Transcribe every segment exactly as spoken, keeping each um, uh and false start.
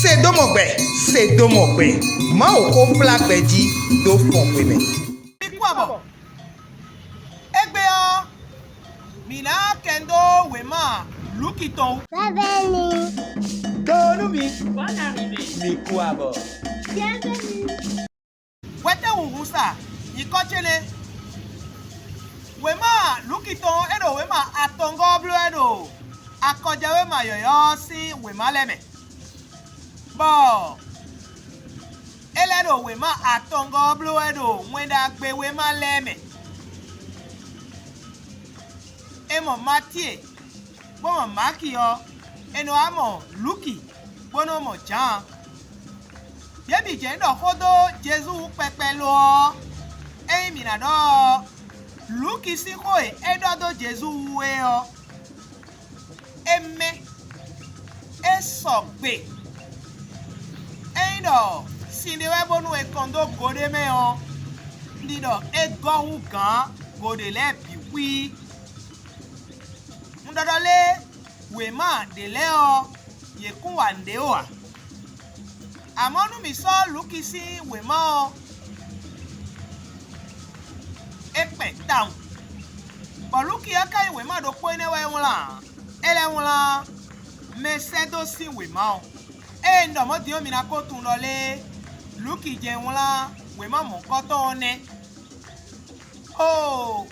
Se dó mɔ gbɛ, se dó mɔ gbɛ, Mawu xó kplá gbɛ jí dó fɔn xwemɛ. Mi kú abɔ. Égbé ɔ́, mǐ ná kɛn dó wěma Lúki tɔn wú. Bɛ́bɛ́ni. Donu mi. Bonne arrivée. Mi kú abɔ. Bienvenue. Hwɛtɛ́ hunhun sa nyǐkɔ ce nɛ́. Wěma Lúki tɔn e ɖo wěma atɔngɔ́ ɔ́ bló wɛ ɖo akɔjɛwéma yɔ̌yɔ́ ɔ́ sín wěma lɛ́ɛ mɛ, bɔ é lɛ́ ɖo wěma atɔngɔ́ ɔ́ bló wɛ ɖo Wɛn Ɖagbe wéma lɛ́ɛ mɛ. È mɔ Matíe, bó mɔ Maki ɔ́, è nɔ wá mɔ Lúki, bó nɔ́ mɔ Jǎan. Yě bǐ jɛ́n ɖɔ xó dó Jezu wú kpɛkpɛ lo ɔ́, ényí mǐ ná ɖɔ ɔ́, Lúki sín xó e é ɖɔ dó Jezu wú é ɔ́, é mɛ́, é sɔgbe. Ényí ɖɔ sin ɖé wɛ bónú è kɔn dó go ɖé mɛ ɔ́, un ɖi ɖɔ é gɔ́ hú gǎn go ɖě lɛ́ɛ bǐ xwíí. Un ɖɔ ɖɔ lé wěma ɖě lɛ́ɛ ɔ́, yě kún wa nǔɖé ó ǎ. Amɔ̌, nú mǐ sɔ́ Luki sín wěma ɔ́, é kpɛn tawun, bɔ Luki ɔ́ ka nyí wěma ɖokpó énɛ́ wɛ é wlán ǎ; é lɛ́ wlán mɛsɛ́dó sín wěma ɔ́. Ée un ɖɔ mɔ̌ din ɔ́, mi ná ko tunwun ɖɔ lé Luki jɛ́n wlán wěma mɔ̌hunkɔtɔn ɔ́ nɛ́. Oo,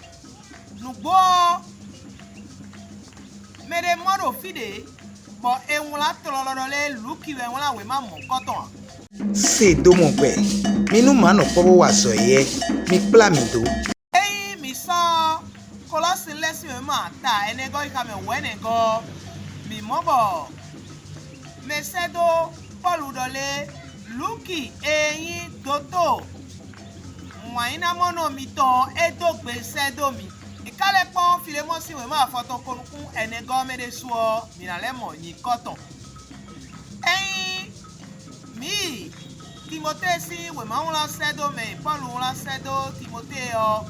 nǔgbó ɔ́, mɛɖé mɔ ɖo fí ɖě, bɔ è wlán tlɔlɔ ɖɔ lé Luki wɛ wlán wěma mɔ̌hunkɔtɔn ǎ. Se dó mɔ gbɛ, mi nú mǎ nɔ kpɔ́ bó wa azɔ̌ éyɛ́, mi kplá mǐ dó. Ényí mǐ sɔ́ Kolɔ́si lɛ́ɛ sín wěma ta ɛnɛgɔ́ yi xá mɛ wǔ ɛnɛgɔ́ ɔ́, mǐ mɔ bɔ mɛsɛ́dó Pɔ́lu ɖɔ lé Luki e nyí dotó wǎnyínámɔnɔ mitɔn ɔ́, é dó gbe sɛ́ dó mì. È ka lɛ́ kpɔ́n Filemɔ́ɔ sín wěma afɔtɔn ko nukún ɛnɛgɔ́ ɔ́ mɛ ɖésú ɔ́, mǐ ná lɛ́ mɔ nyǐkɔ tɔn. Ényí mǐ yi Timɔtée sín wěma wlán sɛ́ dó mɛ e Pɔ́lu wlán sɛ́ dó Timɔtée ɔ́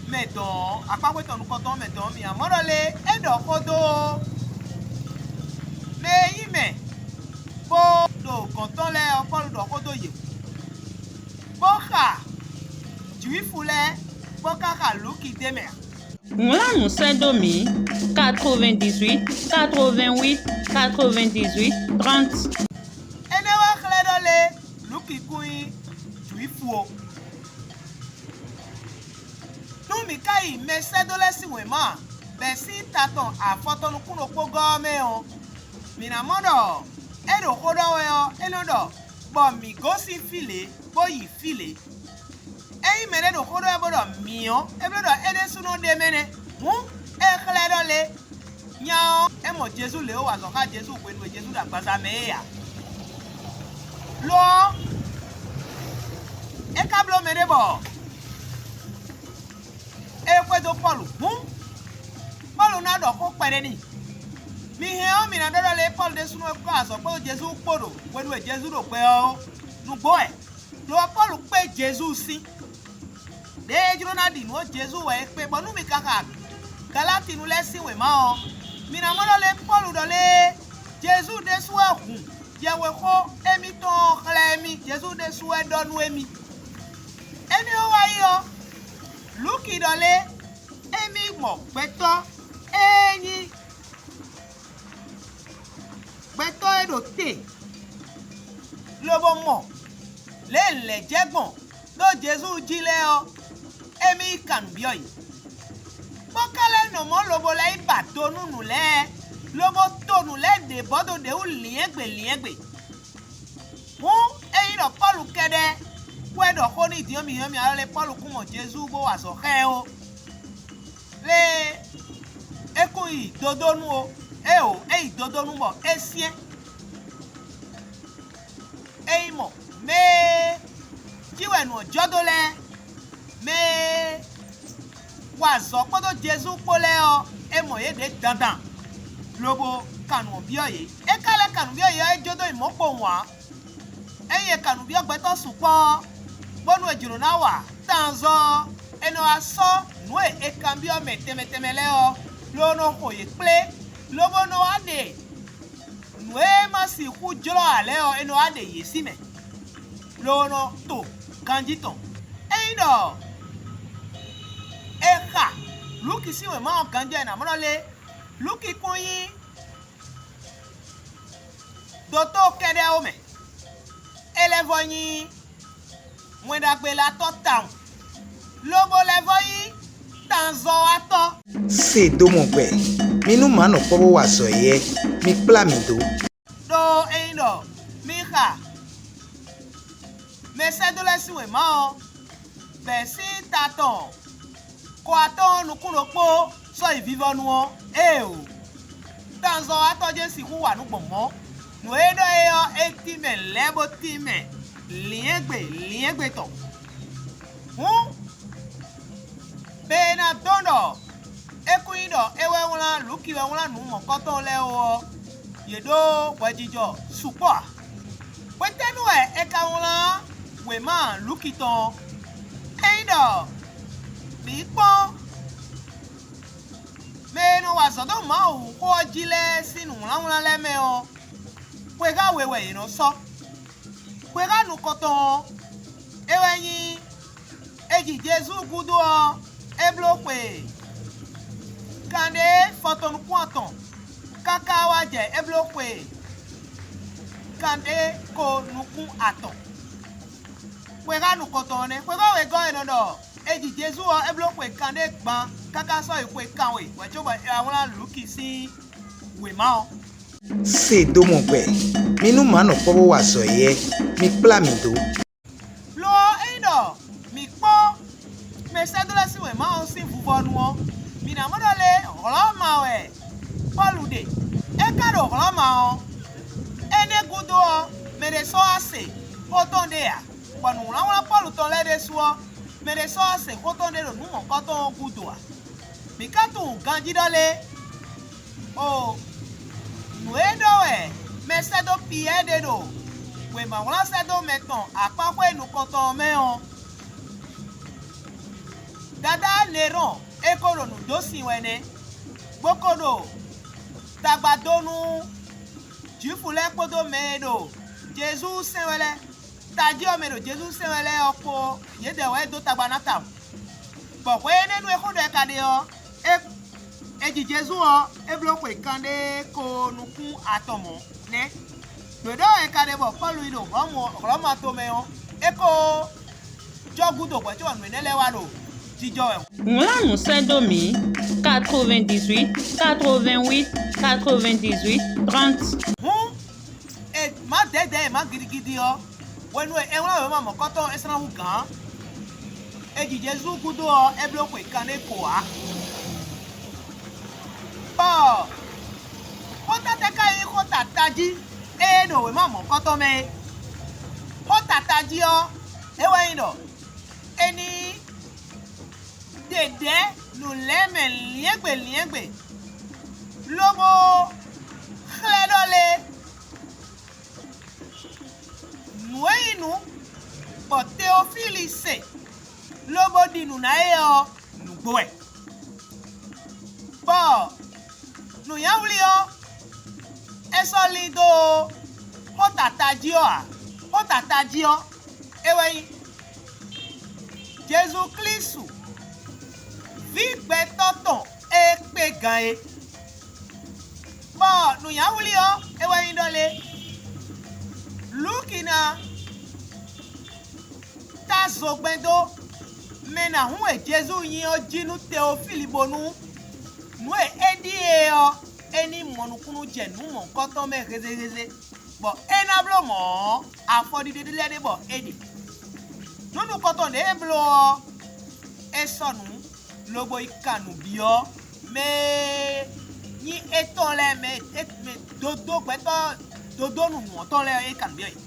mɛ dɔn ɔ́, akpáxwé tɔn nukɔntɔn ɔ́ mɛ dɔn ɔ́, mǐ ná mɔ ɖɔ lé é ɖɔ xó dó ó. Mɛ e nyí mɛ bó ɖo gɔ̌n tɔn lɛ́ɛ ɔ́, Pɔ́lu ɖɔ xó dó yě, bó xa Jwifu lɛ́ɛ, bó ka xa Luki d'é mɛ ǎ. Wlán nǔ sɛ́ dó mǐ: quatre-vingt-dix-huit, quatre-vingt-huit, quatre-vingt-dix-huit, trente. Énɛ́ wɛ xlɛ́ ɖɔ lé Luki kún nyí Jwifu ó. Nú mǐ ka yi mɛsɛ́dó lɛ́ɛ sín wěma bɛ̌ sín ta tɔn afɔtɔn nukún ɖokpó gɔ́ ɔ́ mɛ ɔ́, mǐ ná mɔ ɖɔ é ɖo xó ɖɔ wɛ ɔ́, é nɔ ɖɔ bɔ mǐ gosín fí lě, bó yi fí lě. Ényí mɛɖé ɖo xó ɖɔ wɛ bó ɖɔ mǐ ɔ́, é bló ɖɔ é ɖésúnɔ ɖ'é mɛ nɛ́. Hǔn, é xlɛ́ ɖɔ lé nya ɔ́, é mɔ Jezu lě e wa azɔ̌ xá Jezu hwenu e Jezu ɖo agbaza mɛ é ǎ. Lo ɔ́, é ka bló mɛɖé bɔ é xwedó Pɔ́lu. Hǔn, Pɔ́lu ná ɖɔ xó kpɛɖé n'i. Mi hɛn ɔ́, mi ná ɖɔ ɖɔ lé Pɔ́lu ɖésúnɔ wɛ kɔ azɔ̌ kpódó Jezu kpó ɖo hwenu e Jezu ɖo gbɛ ɔ́ ó. Nǔgbó wɛ, lo ɔ́, Pɔ́lu kpé Jezu sín. Ɖěe é jló ná ɖi nǔ ɔ́, Jezu wɛ é kpé, bɔ nú mi ka xa Galátinu lɛ́ɛ sín wěma ɔ́, mi ná mɔ ɖɔ lé Pɔ́lu ɖɔ lé Jezu ɖésú wɛ hun yɛhwexó émítɔn ɔ́ xlɛ́ émí; Jezu ɖésú wɛ ɖɔ nú émí. Énɛ́ ɔ́ wá yi ɔ́, Luki ɖɔ lé émí mɔ gbɛtɔ́ e nyí gbɛtɔ́ e ɖo te, lobo mɔ lě e lɛ̌ jɛ gbɔn ɖó Jezu jí lɛ́ɛ ɔ́, émí yi kan nǔ byɔ́ yě. Bó ka lɛ́ nɔ mɔ̌ lobo lɛ́ yi ba do nú nǔ lɛ́ɛ, lobo to nǔ lɛ́ɛ ɖě bɔ́ dó ɖě wú lyɛ̌ngbe lyɛ̌ngbe. Hǔn, ényí ɖɔ Pɔ́lu kɛ́ɖɛ́ wɛ ɖɔ xó n'i din ɔ́, mǐ nyɔ́ mǐ alɔ lé Pɔ́lu kún mɔ Jezu bó wa azɔ̌ xá ɛ ó. Lé é kún yi dodónu ó; éeǒ, é yi dodónu bɔ é syɛ́n. Ényí mɔ mɛ e jí wɛ nǔ ɔ́ jɔ dó lɛ́ɛ, mɛ e wa azɔ̌ kpódó Jezu kpó lɛ́ɛ ɔ́, é mɔ yě ɖě dandan, lobo kan nǔ ɔ́ byɔ́ yě. É ka lɛ́ kan nǔ byɔ́ yě ɔ́, é jó dó nyi mɔ̌ kpowun ǎ. Ényí è kan nǔ byɔ́ gbɛtɔ́ sukpɔ́ ɔ́, bónú è jlǒ ná wa tanzɔ́ ɔ́, è nɔ wá sɔ́ nǔ e è kanbyɔ́ mɛ tɛnmɛ tɛnmɛ lɛ́ɛ ɔ́, ló nɔ xo yě kplé, lobo nɔ wá ɖe nǔ Nǔ e ma sixú jlɔ́ ǎ lɛ́ɛ ɔ́, é nɔ wá ɖe yě sí mɛ, lo ɔ́ nɔ to ganjí tɔn. Ényí ɖɔ è xa Lúki sín wěma ɔ́ ganjí ɔ́, è nǎ mɔ ɖɔ lé? Lúki kún nyí dotóo kɛ́ɖɛ́ ó mɛ; é lɛ́ vɔ́ nyí wɛnɖagbelatɔ́ tawun, lobo lɛ́ vɔ́ nyí tanzɔ́watɔ́. Se dó mɔ gbɛ, mi nú mǎ nɔ kpɔ́ bó wa azɔ̌ éyɛ́, mi kplá mǐ dó. Ɖó ényí ɖɔ mi xa mɛsɛ́dó lɛ́ɛ sín wěma ɔ́, bɛ̌ sín ta tɔn kɔ atɔ́ɔ́n nukún ɖokpó sɔ́ yi vivɔnu ɔ́, éeǒ! Tánzɔ́watɔ́ jɛ́n sixú wa nǔ gbɔn mɔ̌; nǔ e ɖɔ é ɔ́, é tínmɛ lɛ́ɛ bó tínmɛ lǐnyɛ́gbe lǐnyɛ́gbe tɔn. Hǔn, mɛ e ná dɔn ɖɔ é kún nyí ɖɔ é wɛ wlán Lǔki wɛ wlán nǔ mɔ̌kɔtɔn lɛ́ɛ ó ɔ́, yě ɖó hwɛjijɔ sukpɔ́ ǎ. Hwetɛ́nu wɛ è ka wlán wěma Lúki tɔn ɔ́? Ényí ɖɔ mǐ kpɔ́n mɛ e nɔ wa azɔ̌ dó Mawu xó ɔ́ jí lɛ́ɛ sín nǔwlánwlán lɛ́ɛ mɛ ɔ́, xwéhá we wɛ yě nɔ sɔ́. Xwéhá nukɔntɔn ɔ́, é wɛ nyí: è ji Jezu gúdo ɔ́, é bló xwe kanɖé fɔtɔn nukún atɔn, káká wá jɛ é bló xwe kanɖé ko nukún atɔn. Xwéhá nukɔntɔn ɔ́ nɛ́. Xwéhá wegɔ́ e nɔ ɖɔ è ji Jezu ɔ́, é bló xwe kanɖé gban káká sɔ́ yi xwe kanwe wɛ cóbɔ è wá wlán Lǔki sín wěma ɔ́. Se dó mɔ gbɛ, mi nú mǎ nɔ kpɔ́ bó wa azɔ̌ éyɛ́, mi kplá mǐ dó. Lo ɔ́, ényí ɖɔ mǐ kpɔ́n mɛsɛ́dó lɛ́ɛ sín wěma ɔ́ sín vuvɔnu ɔ́, mǐ ná mɔ ɖɔ lé Hlɔ̌ma wɛ Pɔ́lu ɖe. É ka ɖo Hlɔ̌ma ɔ́, énɛ́ gúdo ɔ́, mɛ ɖé sɔ́ wá se xó tɔn ɖé ǎ, bɔ nǔwlánwlán Pɔ́lu tɔn lɛ́ɛ ɖésú ɔ́, mɛ ɖé sɔ́ wá se xó tɔn ɖé ɖo nǔ mɔ̌kɔtɔn ɔ́ gúdo ǎ. Mǐ ka tunwun ganjí ɖɔ lé? Oo, nǔ e ɖɔ wɛ mɛsɛ́dó Piyɛ́ɛ ɖe ɖo wěmawlán sɛ́dó mɛ tɔn akpáxwé nukɔntɔn ɔ́ mɛ ɔ́, Dadá Nerɔ́ɔn é ko ɖo nǔ dó sin wɛ nɛ́, bó ko ɖo tagba dó nú Jwifu lɛ́ɛ kpódó mɛ e ɖo Jezu sɛn wɛ lɛ́ɛ, tají ɔ́ mɛ e ɖo Jezu sɛn wɛ lɛ́ɛ ɔ́ kpó, yědɛɛ wɛ é dó tagba ná tawun. Bɔ hwɛ énɛ́ nú é xó ɖɔ é ka ɖe ɔ́, é è ji Jezu ɔ́, é bló xwe kanɖé ko nukún atɔn mɔ̌ nɛ́. Nǔ e ɖɔ wɛ è ka ɖe bɔ Pɔ́lu yi ɖo Hlɔ̌mu Hlɔ̌ma tomɛ ɔ́, é ko jɔ gúdo hwɛ̌ cóbɔ nǔ énɛ́ lɛ́ɛ wá ɖo jijɔ wɛ. Wlán nǔ sɛ́ dó mǐ: quatre-vingt-dix-huit, quatre-vingt-huit, quatre-vingt-dix-huit, trente. Hǔn, è má dɛ̌dɛ̌ è má gidigidi ɔ́, hwenu e è wlán wěma mɔ̌kɔtɔn é slán hú gǎn. È ji Jezu gúdo ɔ́, é bló xwe kanɖé ko ǎ. Bɔ xó tɛ́ tɛ́ ka nyí xó tata jí e ɖo wěma mɔ̌kɔtɔn mɛ é? Xó tata jí ɔ́, é wɛ nyí ɖɔ è ní ɖeɖɛ̌ nǔ lɛ́ɛ mɛ lyɛ̌ngbè lyɛ̌ngbè, lobo xlɛ́ ɖɔ lé: nǔ e nyí nǔ bɔ Teofíli se lobo ɖi nǔ ná é ɔ́, nǔgbó wɛ. Bɔ nǔnywɛ́wlí ɔ́, é sɔ́ lín dó xó tata jí ɔ́ ǎ. Xó tata jí ɔ́, é wɛ nyí: Jezu Klísu, vǐ gbɛtɔ́ tɔn e kpé gan é. Bɔ nǔnywɛ́wlí ɔ́, é wɛ nyí ɖɔ lé: Lúki ná tá zogbɛ́n dó mɛ nǎhún e Jezu nyí ɔ́ jí nú Teofíli, bónú nǔ e é ɖíe ɔ́, é ní mɔ nukúnnú jɛ nǔ mɔ̌hunkɔtɔn mɛ hézéhézé, bɔ é ná bló mɔ̌ ɔ́, afɔɖiɖe ɖé lɛ́ɛ ɖe bɔ é ɖe. Nǔ nukɔntɔn ɖě é bló ɔ́, é sɔ́ nǔ, lobo yi kan nǔ byɔ́ mɛ e nyí étɔn lɛ́ɛ, mɛ e mɛ dodó gbɛtɔ́ dodó nǔnywɛ́tɔ́ lɛ́ɛ é kan nǔ byɔ́ yě.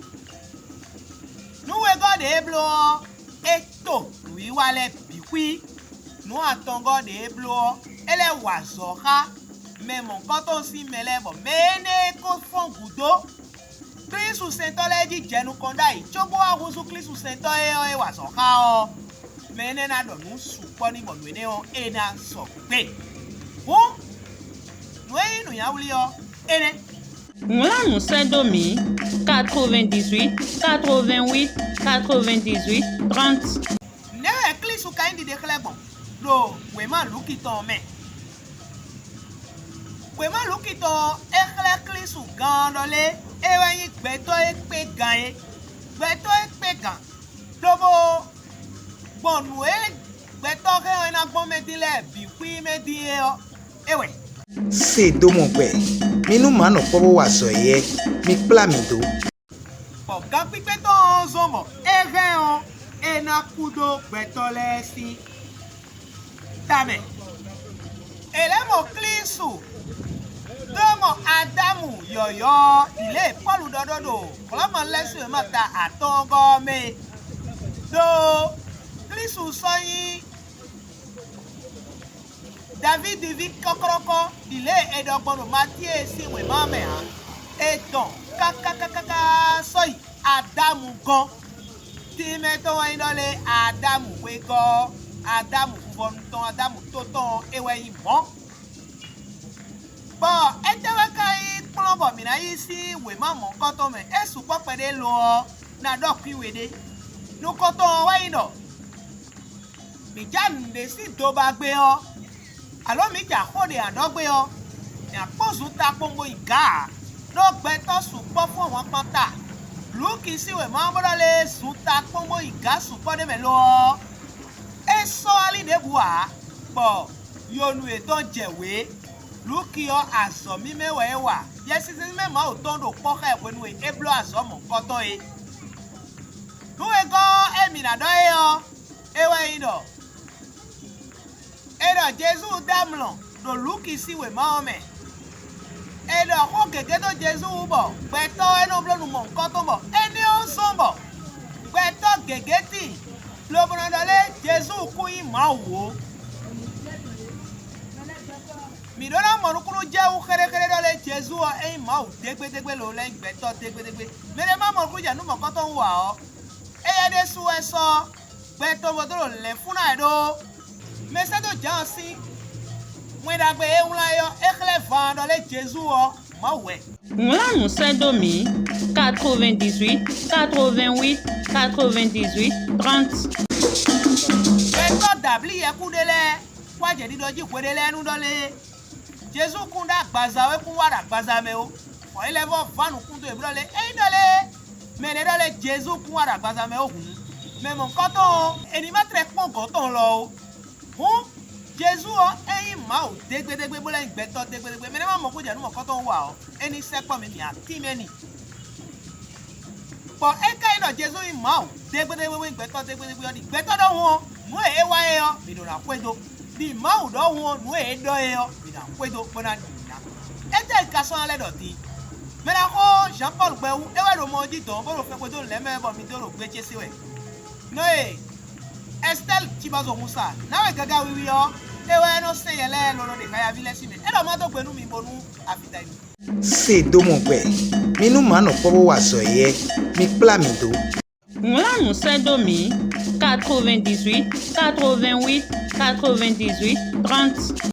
Nǔ wegɔ́ ɖě é bló ɔ́, é to nǔwiwa lɛ́ɛ bǐ xwí. Nǔ atɔngɔ́ ɖě é bló ɔ́, é lɛ́ wa azɔ̌ xá mɛ mɔ̌hunkɔtɔn sín mɛ lɛ́ɛ, bɔ mɛ énɛ́ e ko fɔ́n gǔdo Klísu sɛntɔ́ lɛ́ɛ jí jɛ nukɔn ɖ'ayǐ cóbó wá húzú Klísu sɛntɔ́ é ɔ́ e wa azɔ̌ xá ɔ́, mɛ énɛ́ ná ɖɔ nǔ sukpɔ́ n'i bɔ nǔ énɛ́ ɔ́, é ná sɔgbe. Hǔn, nǔ e nyí nǔnywɛ́wlí ɔ́, énɛ́: Wlán nǔ sɛ́ dó mǐ: quatre-vingt-dix-huit, quatre-vingt-huit, quatre-vingt-dix-huit, trente. Nɛ̌ wɛ Klísu ka nyí ɖiɖe xlɛ́ gbɔn ɖo wěma Luki tɔn ɔ́ mɛ? Wěma Luki tɔn ɔ́, é xlɛ́ Klísu gan ɔ́ ɖɔ lé, é wɛ nyí gbɛtɔ́ e kpé gan é. Gbɛtɔ́ e kpé gan, lobo gbɔn nǔ e gbɛtɔ́ hɛn ɔ́ é ná gbɔn mɛ dín lɛ́ɛ bǐ xwí mɛ dín é ɔ́, é wɛ. Se dó mɔ gbɛ, mi nú mǎ nɔ kpɔ́ bó wa azɔ̌ éyɛ́, mi kplá mǐ dó. Bɔ gankpíkpé tɔn ɔ́ zɔ́n bɔ é hɛn ɔ́, é ná kú dó gbɛtɔ́ lɛ́ɛ sín tamɛ. È lɛ́ mɔ Klísu dó mɔ Adámu yɔ̌yɔ́ ɔ́, ɖi lě e Pɔ́lu ɖɔ ɖó ɖo Hlɔ̌ma lɛ́ɛ sín wěma ta atɔ́ɔ́ngɔ́ ɔ́ mɛ é. Đó Klísu sɔ́ nyí Davídi ví kɔ́kɔ́kɔ́, ɖi lě e è ɖɔ gbɔn ɖo Matíe sín wěma ɔ́ mɛ ǎ. È dɔn káká káká sɔ́ yi Adámu gɔ́n. Tínmɛ tɔn wɛ nyí ɖɔ lé Adámu wegɔ́ ɔ́, Adámu vuvɔnu tɔn, Adámu tó tɔn ɔ́, é wɛ nyí mɔ̌. Bɔ étɛ́ wɛ ka nyí kplɔ́n bɔ mǐ ná yi sín wěma mɔ̌hunkɔtɔn mɛ? É sukpɔ́ kpɛɖé lo ɔ́, ná ɖɔ kwín we ɖé. Nukɔntɔn ɔ́ wɛ nyí ɖɔ mǐ ja nǔɖé sín do ba gbé ɔ́, alǒ mǐ ja xó ɖě ǎ ɖɔ gbé ɔ́, mǐ akpɔ́n zunta kpowun bó yi gǎ ǎ, ɖó gbɛtɔ́ sukpɔ́ fɔ́n hwankpanta. Luki sín wěma ɔ́ bó ɖɔ lé zunta kpowun bó yi gǎ sukpɔ́ ɖé mɛ lo ɔ́, é sɔ́ ali ɖěbǔ ǎ, bɔ yonu yětɔn jɛ wě. Luki ɔ́, azɔ̌ mímɛ́ wɛ é wa; Yɛsinsɛn mímɛ́ Mawu tɔn ɖo kpɔ́ xá ɛ hwenu e é bló azɔ̌ mɔ̌hunkɔtɔn é. Nǔ e gɔ́ ɔ́, é mǐ ná ɖɔ é ɔ́, é wɛ nyí ɖɔ è ɖɔ Jezu dɔ́ amlɔ ɖo Luki sín wěma ɔ́ mɛ. È ɖɔ xó gěgé dó Jezu wú bɔ gbɛtɔ́ ɔ́ é nɔ bló nú mɔ̌hunkɔtɔn bɔ énɛ́ ɔ́ zɔ́n bɔ gbɛtɔ́ gěgé tíin, lobo nɔ ɖɔ lé Jezu kún nyí Mawu ó. Mǐ ɖó ná mɔ nukúnnú jɛ wú xéɖéxéɖé ɖɔ lé Jezu ɔ́ é nyí Mawu dégbédégbé lo lɛ́ nyí gbɛtɔ́ dégbédégbé. Mɛ ɖé ma mɔ nukúnnú jɛ nú mɔ̌kɔtɔn wú ǎ ɔ́, éyɛ́ ɖésú wɛ sɔ́ gbɛ tɔn bó dó ɖo lɛ̌nfún ná wɛ ɖó. Mɛsɛ́dó Jǎan sín Wɛn Ɖagbe e wlán é ɔ́, é xlɛ́ van ɔ́ ɖɔ lé Jezu ɔ́, Mawu wɛ. Wlán nǔ sɛ́ dó mǐ: quatre-vingt-dix-huit, quatre-vingt-huit, quatre-vingt-dix-huit, trente. Gbɛtɔ́ dǎblí yɛkú ɖé lɛ́ɛ kpó ajɛ̌ɖiɖɔ jí hwe ɖé lɛ́ɛ nu ɖɔ lé Jezu kún ɖó agbaza ó, é kún wá ɖo agbaza mɛ ó. Bɔ é lɛ́ vɔ́ ván nukún dó yě bó ɖɔ lé: Ényí ɖɔ lé mɛ ɖé ɖɔ lé Jezu kún wá ɖo agbaza mɛ ó hǔn, mɛ mɔ̌hunkɔtɔn ɔ́, è ní ma tlɛ kpɔ́n gɔ̌ tɔn lɔ ó. Hǔn, Jezu ɔ́, é nyí Mawu dégbédégbé bó lɛ́ nyí gbɛtɔ́ dégbédégbé. Mɛ ɖé ma mɔ xó jɛ nú mɔ̌kɔtɔn wú ǎ ɔ́, é ní sɛkpɔ́ mǐ, mǐ ǎ tínmɛ n'i. Bɔ é ka nyí ɖɔ Jezu nyí Mawu dégbédégbé bó nyí gbɛtɔ́ dégbédégbé ɔ́, ɖi gbɛtɔ́ ɖɔhun ɔ́, nǔ e é wa é ɔ́, mǐ ɖo ná xwedó. Ɖi Mawu ɖɔhun ɔ́, nǔ e é ɖɔ é ɔ́, mǐ ná xwedó bó ná ɖi nǔ ná. Étɛ́ un ka sɔ́ ná lɛ́ ɖɔ din? Mɛ ná xo Jean Paul gbɛ wú, é wɛ ɖo mɔ ɔ́ jí dɔ̌n bó ɖo fɛ́ xwedó lɛ̌ mɛ bɔ mi dó ɖo gbé ce se wɛ. Nɔ e Ɛstɛ́li cibɔ́zɔhunsa ná wɛ gaga wiwi ɔ́, é wɛ nɔ sɛn yɛ lɛ́ɛ loɖo ɖe hayaví lɛ́ɛ sín mɛ. É ɖɔ má dó gbe nú mi bónú afi da yi. Se dó mɔ gbɛ, mi nú mǎ nɔ kpɔ́ bó wa azɔ̌ éyɛ́, mi kplá mǐ dó. Wlán nǔ sɛ́ dó mǐ: quatre-vingt-dix-huit, quatre-vingt-huit, quatre-vingt-dix-huit, trente.